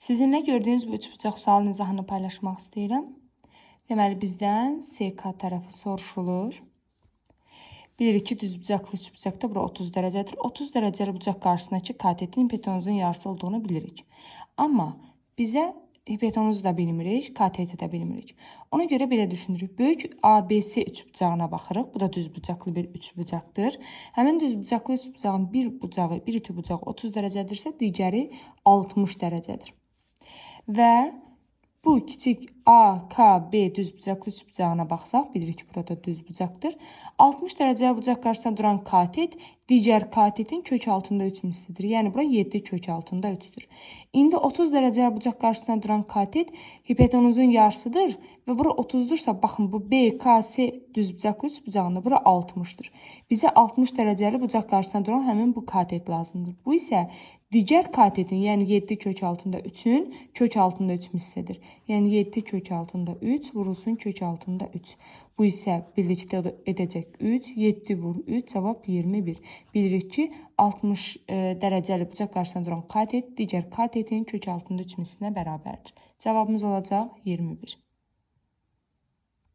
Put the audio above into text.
Sizinlə gördüyünüz bu üçbucaq sualın izahını paylaşmaq istəyirəm. Deməli, bizdən SK tərəfi soruşulur. Bilirik ki, düzbucaqlı üçbucaqda bura 30 dərəcədir. 30 dərəcəli bucaq qarşısındakı katetin hipotenuzun yarısı olduğunu bilirik. Amma bizə hipotenuzu da bilmirik, kateti də bilmirik. Ona görə belə düşünürük. Böyük ABC üçbucağına baxırıq. Bu da düzbucaqlı bir üçbucaqdır. Həmin düzbucaqlı üçbucağın bir bucağı, bir iti bucağı 30 dərəcədirsə, digəri 60 dərəcədir. Və bu kiçik AKB düzbucaqlı üçbucağına baxsaq, bilirik ki, burada düzbucaqdır. 60 dərəcəli bucaq qarşısında duran katet digər katetin kök altında 3 mislidir. Yəni bura 7 kök altında 3-dür. İndi 30 dərəcəli bucaq qarşısında duran katet hipotenuzun yarısıdır və bura 30-dursa, baxın bu BKC düzbucaqlı üçbucağında bura 60-dır. Bizə 60 dərəcəli bucaq qarşısında duran həmin bu katet lazımdır. Bu isə digər katetin, yəni 7 kök altında 3-ün kök altında 3 mislidir. Yəni 7 kök altında 3 vurulsun kök altında 3. Bu isə birlikdə edəcək 3, 7 vur 3, cavab 21. Bilirik ki, 60 dərəcəli bucaq qarşısında duran katet digər katetin kök altında 3 mislinə bərabərdir. Cavabımız olacaq 21.